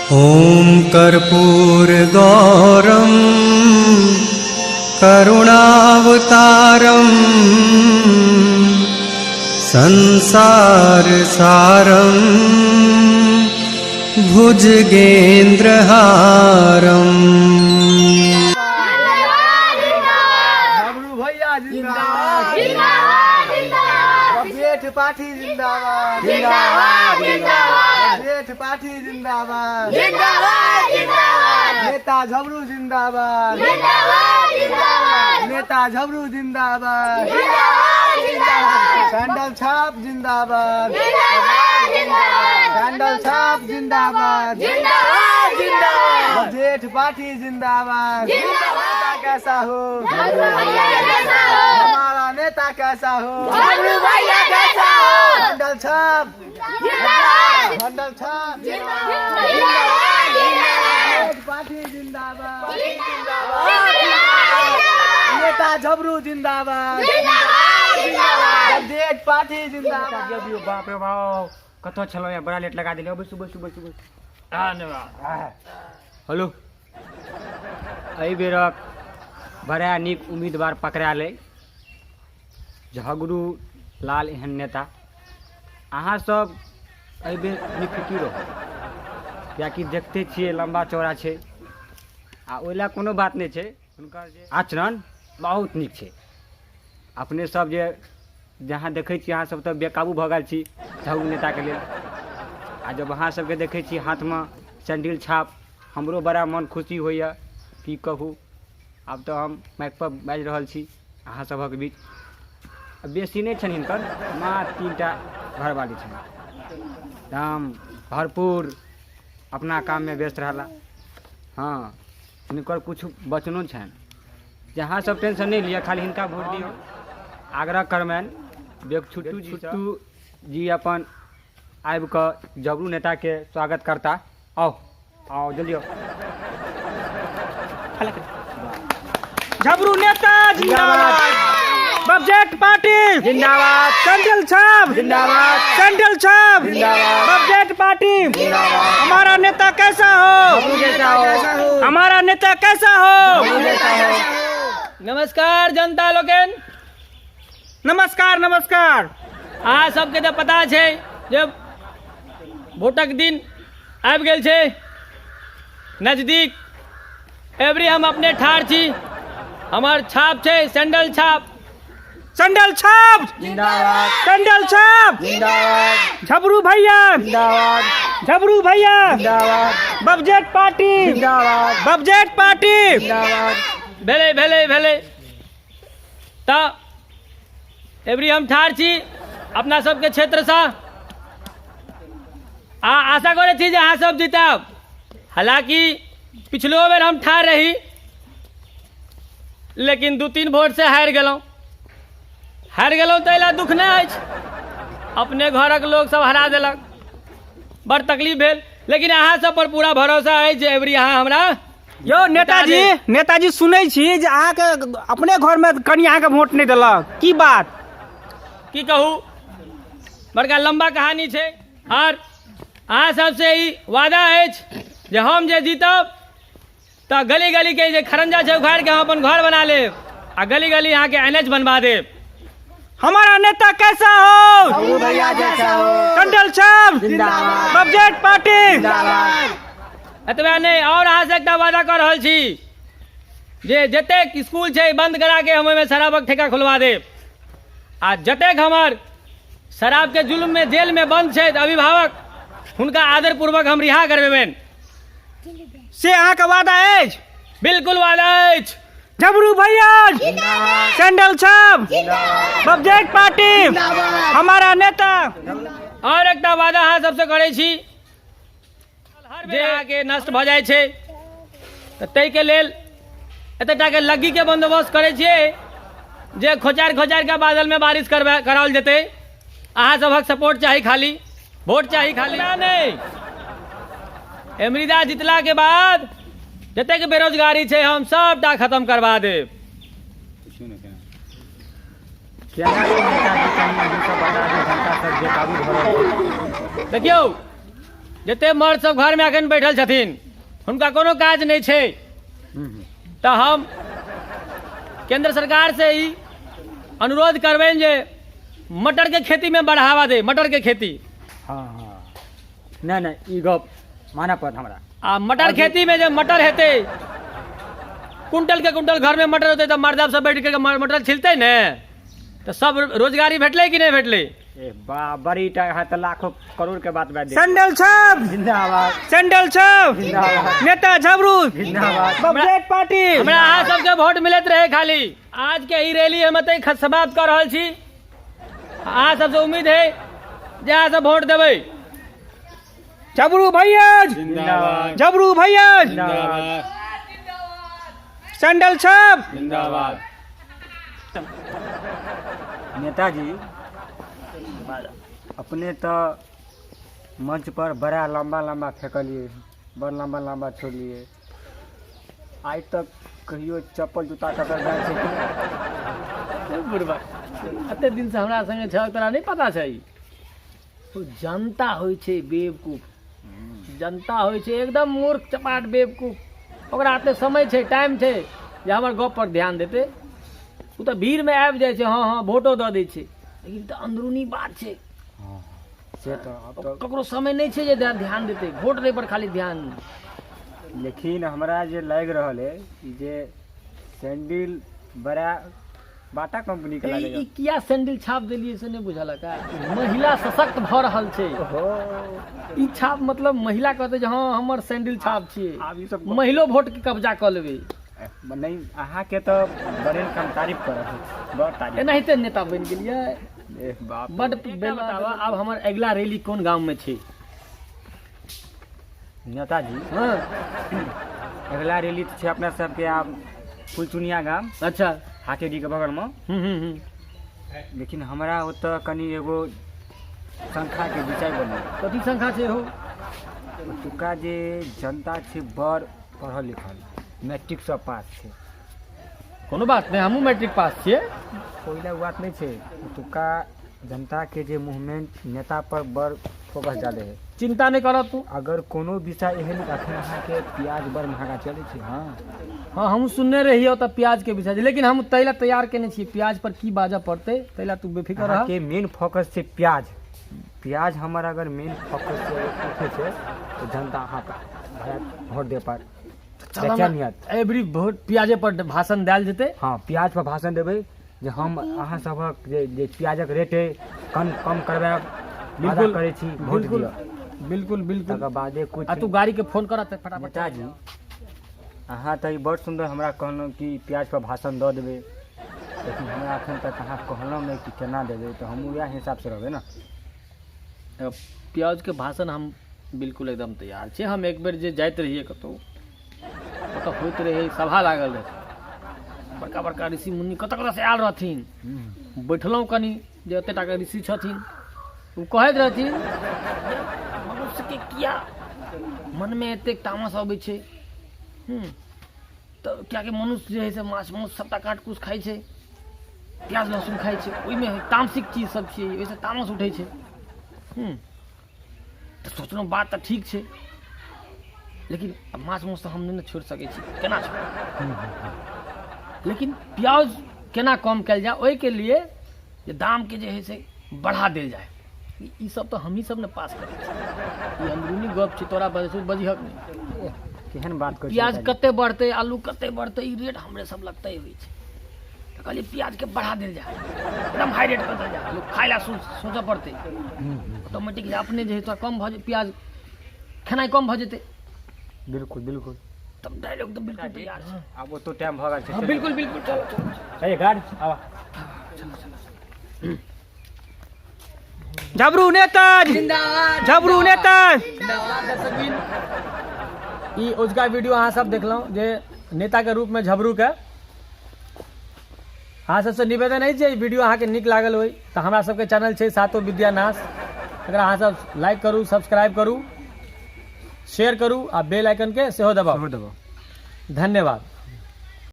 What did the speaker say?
ॐ कर्पूरगौरं करुणावतारं संसारसारं भुजगेन्द्रहारम्। झबरू भैया जिंदाबाद, जेठ पाठी जिंदाबाद, जेठ पाठी जिंदाबाद, नेता झबरू जिंदाबाद, नेता झबरू जिंदाबाद, सैंडल छाप जिंदाबाद, सैंडल छाप जिंदाबाद, जेठ पाठी जिंदाबाद। नेता कैसा हो हमारा, नेता कैसा हो? सैंडल छाप, सैंडल छाप, जेठ पाठी जिंदाबाद, नेता झबरू जिंदाबाद, जेठ पाठी जिंदाबाद। बाप रे बाप, कतऽ छलहुँ यार? बड़ा लेट लगा देलियै। बैसू, बैसू, बैसू, बैसू। हेलो, एहि बेरक बड़ा नीक उम्मीदवार पकड़ायल अइ, झगड़ू लाल एहन नेता। अहाँ सब एहि बेर निफिकिर रहू, किएकि देखते छियै लम्बा चौड़ा छै आ ओहि लए कोनो बात नहि छै। हुनकर जे आचरण बहुत नीक छै। अपने सब जे जहाँ देखै छी, अहाँ सब तऽ बेकाबू भऽ गेल छी झगड़ू नेताके लेल। आ जब अहाँ सबके देखै छी हाथमे सैंडिल छाप, हमरो बड़ा मन खुशी होइए। की कहू, आब तऽ हम माइकपर बाजि रहल छी अहाँ सभक बीच। बेसी नहि छनि हिनकर, मात्र 3 टा घरवाली छनि। एकदम भरपूर अपना काममे व्यस्त रहला। हँ, हिनकर किछु वचनो छनि जे अहाँ सब टेंशन नहि लिअ, खाली हिनका वोट दियौ। आग्रह करबनि बेग छुट्टू जी, छुट्टू जी अपन आबि कऽ झगड़ू नेताके स्वागत करता। आउ, आउ, जल्दी आउ। झबरू नेता जिंदाबाद, बबजेट पार्टी जिंदाबाद, सैंडल छाप जिंदाबाद, सैंडल छाप जिंदाबाद, बबजेट पार्टी। हमारा नेता कैसा हो? जैसा हो। हमारा नेता कैसा हो? नमस्कार जनता लोकनि। नमस्कार, नमस्कार। अहाँ सबके तऽ पता छै जे वोटक दिन आबि गेल छै नजदीक। एबरी हम अपने ठाढ़ छी, हमर छाप छै सैंडल छाप। सैंडल छाप, जिंदाबाद, सैंडल छाप, जिंदाबाद, झबरू भैया, जिंदाबाद, झबरू भैया, जिंदाबाद, बबजेट पार्टी, जिंदाबाद, बबजेट पार्टी, जिंदाबाद। भेलै, भेलै, भेलै। तऽ एबरी हम ठाढ़ छी अपना सबके क्षेत्रसँ आ आशा करै छी जे अहाँ सब जितायब। हालाँकि पिछलो बेर हम ठाढ़ रही, लेकिन 2-3 वोटसँ हारि गेलहुँ। हारि गेलहुँ ताहि लए दुःख नहि अछि, अपने घरक लोक सब हरा देलक, बड़ तकलीफ भेल, लेकिन अहाँ सब पर पूरा भरोसा अछि जे एबरी अहाँ हमरा यौ नेताजी, नेताजी, सुनै छी जे अहाँके अपने घरमे कनि अहाँके वोट नहि देलक, की बात? की कहू, बड़का लम्बा कहानी छै। आर अहाँ सबसे ई वादा अछि जे हम जे जीतब तऽ गली गलीके जे खरंजा छै उखाड़िके हम अपन घर बना लेब आ गली गली अहाँके एन एच बनवा देब। हमारा नेता कैसा हो? झबरू भैया जैसा हो। सैंडल छाप, जिंदाबाद, बबजेट पार्टी, जिंदाबाद। एतबे नहि, आओर अहाँसँ एकटा वादा कऽ रहल छी जे जतेक स्कूल छै बंद कराके हम ओहिमे शराबक ठेका खोलवा देब आ जतेक हमर शराबके जुल्ममे जेलमे बंद छै अभिभावक, हुनका आदरपूर्वक हम रिहा करबेबनि। से अहाँके वादा अछि? बिल्कुल वादा अछि। झबरू भैया, सैंडल छाप, बबजेट पार्टी, हमारा नेता। आओर एकटा वादा अहाँ सबसँ करै छी जे अहाँके नष्ट भऽ जाइ छै तऽ ताहिके लेल एतेक टाके लग्गीके बन्दोबस्त करै छियै जे खोचारि खोचारि कऽ बादलमे बारिश करबा कराओल जेतै। अहाँ सभक सपोर्ट चाही, खाली वोट चाही, खाली नहि। एमरीदा जितलाके बाद जतेक बेरोजगारी छै हम सबटा खत्म करवा देब। केना यौ नेताजी, कनि अहीँसँ बता दियौ, जनता सब बेकाबू भऽ रहल छै। देखियौ, जते मर्द सब घरमे एखन बैठल छथिन हुनका कोनो काज नहि छै। तऽ हम केंद्र सरकार से ई अनुरोध करबनि जे मटरके खेतीमे बढ़ावा दे, मटरके खेती। हँ हँ, नहि नहि, ई गप मानऽ पड़त हमरा। आ मटर खेतीमे जे मटर हेतै, कुंटल के कुंटल घरमे मटर होतै, तऽ मर्द सब बैठ के मटर छिलतै ने, तऽ सब रोजगारी भेटलै कि नहि भेटलै? ए बा, बड़ी टा अहाँ तऽ लाखों करोड़ के बात बाजि देलियै। सैंडल छाप जिंदाबाद। सैंडल छाप। जिंदाबाद। नेता झबरू जिंदाबाद। बबलेट पार्टी। हमरा अहाँ सबके वोट मिलैत रहे खाली। आज के ई रैली हम एतै समाप्त कऽ रहल छी। अहाँ सबसे उम्मीद है जे अहाँ सब वोट देबै। झबरू भैया जिंदाबाद। झबरू भैया जिंदाबाद। सैंडल छाप जिंदाबाद। नेताजी, अपने तऽ मंच पर बड़ा लम्बा लम्बा फेंकलिए, बड़ लम्बा लम्बा छोड़लिए, आइ तक कहियो चप्पल जूता टकर जाइ छै कि नहि? बुढ़बा, एते दिनसँ हमरा संगे छह, तोरा नहि पता छै? ओ जनता होइ छै बेवकूफ, जनता होइ छै एकदम मूर्ख चपाट बेवकूफ। ओकरा एते समय छै, टाइम छै जे हमर गप पर ध्यान देतै? ओ तऽ भीड़मे आबि जाइ छै, हँ हँ वोटो दऽ दै छै, लेकिन तऽ अंदरूनी बात छै। हँ, से तऽ आब तऽ ककरो समय नहि छै जे ध्यान देतै वोट दै पर खाली ध्यान। लेकिन हमरा जे लागि रहल है ई जे सैंडल बड़ा बाटा कंपनी के ई लागैया। ई किया सैंडल छाप देलियै से नहि बुझलक। महिला सशक्त भऽ रहल छै। ओहो। ई छाप मतलब महिला कहतै जे हँ हमर सैंडल छाप छियै। आब ई सब महिलो वोट के कब्जा कऽ लेबै। नहि, अहाँके तऽ बड़े हम तारीफ करब, बड़ तारीफ। एनाहिते नेता बनि गेलियै। ए बाप रे। बड बताबऽ, आब हमर अगिला रैली कोन गाममे छै? नेताजी, हँ, अगिला रैली तऽ छै अपना सबके आब फुलचुनिया गाम। अच्छा। हाथीडीह के बगलमे। हूँ हूँ हूँ लेकिन हमरा ओतऽ कनि एगो शंखाके विषय बनल। कथी शंखा छै हो? ओतुका जे जनता छै बड़ पढ़ल लिखल, मैट्रिक सब पास छै। कोनो बात नहि, हमहूँ मैट्रिक पास छियै। ओहि लए बात नहि छै, ओतुका जनताके जे मूवमेंट नेता पर बड़ फोकस जादे है। चिंता नहि करऽ तू। अगर कोनो विषय एहन, अखन अहाँके प्याज बड़ महगा चलै छै। हँ। हँ, हम सुनने रहियै ओतऽ प्याजके विषय छै, लेकिन हम ताहि लए तैयार केने छियै, प्याज पर की बाजऽ पड़तै, ताहि लए तू बेफिक्र रह। अहाँके मेन फोकस छै प्याज। प्याज हमर अगर मेन फोकस छै, अगर उठै छै तऽ जनता अहाँके वोट दे पार बेचैनियत। एवरी वोट प्याजे पर भाषण देल जेतै। हँ, प्याज पर भाषण देबै जे हम अहाँ सभक जे जे प्याजक रेट अइ कम कम करबायब, वादा बिल्कुल। करै छी, वोट बिल्कुल। दिअ। बिल्कुल बिल्कुल। तकर बादे कुछ आ तू गाड़ी के फोन कर तऽ फटाफट। नेताजी, अहाँ तऽ ई बड़ सुन्दर हमरा कहलहुँ कि प्याज पर भाषण दऽ देबै, लेकिन हमरा एखन तक अहाँ कहलहुँ नहि कि केना देबै, तऽ हमहूँ वएह हिसाबसँ रहबै ने। प्याजके भाषण हम बिल्कुल एकदम तैयार छी। हम एक बेर जे जाइत रहियै कतहु, ओतऽ होइत रहै सभा, लागल रहै, बड़का बड़का ऋषि मुनि कतऽ कतऽसँ आयल रहथिन। बैठलहुँ कनि जे एते टाके ऋषि छथिन, ओ कहैत रहथिन जे मनुष्यके किया मनमे एतेक तामस अबै छै। तऽ कियाकि मनुष्य जे है से माछ मांस सबटा काट कुस खाइ छै, प्याज लहसुन खाइ छै, ओहिमे तामसिक चीज सब छियै, ओहिसँ तामस उठै छै। तऽ सोचलहुँ बात तऽ ठीक छै, लेकिन आब माछ मांस तऽ हम नहि ने छोड़ि सकै छी, केना छोड़ब? लेकिन प्याज केना कम कयल जाय, ओहिके लिए जे दामके जे है से बढ़ा देल जाय। ई सब तऽ हमही सब ने पास करै छी। ई अंदरूनी गप छै, तोरा बजै बजिहक नहि। केहन बात करै छी प्याज नेताजी? कते बढ़तै, आलू कते बढ़तै, ई रेट हमरे सब लगतै होइ छै। तऽ कहलियै प्याजके बढ़ा देल जाय, एकदम हाई रेट कऽ देल जाय, लोक खाय लए सोचऽ पड़तै ऑटोमेटिक, जे अपने जे है तोरा कम भऽ जेतै, प्याज खेनाइ कम भऽ जेतै। बिल्कुल बिल्कुल। तब डायलॉग तऽ बिल्कुल तैयार छै। आब ओतो टाइम भऽ गेल छै। हँ, बिल्कुल बिल्कुल, चलो चलो। अरे गाड़ी आबा। झबरू नेता, झबरू नेता। ई ओजका वीडियो अहाँ सब देखलहुँ जे नेताके रूपमे झबरूके। अहाँ सबसँ निवेदन अछि जे ई वीडियो अहाँके नीक लागल होइ तऽ हमरा सबके चैनल छै सातो विद्यानाश, एकरा अहाँ सब लाइक करू, सब्सक्राइब करू, शेयर करू आ बेल आइकनके सेहो दबाउ। सेहो दबाउ। धन्यवाद।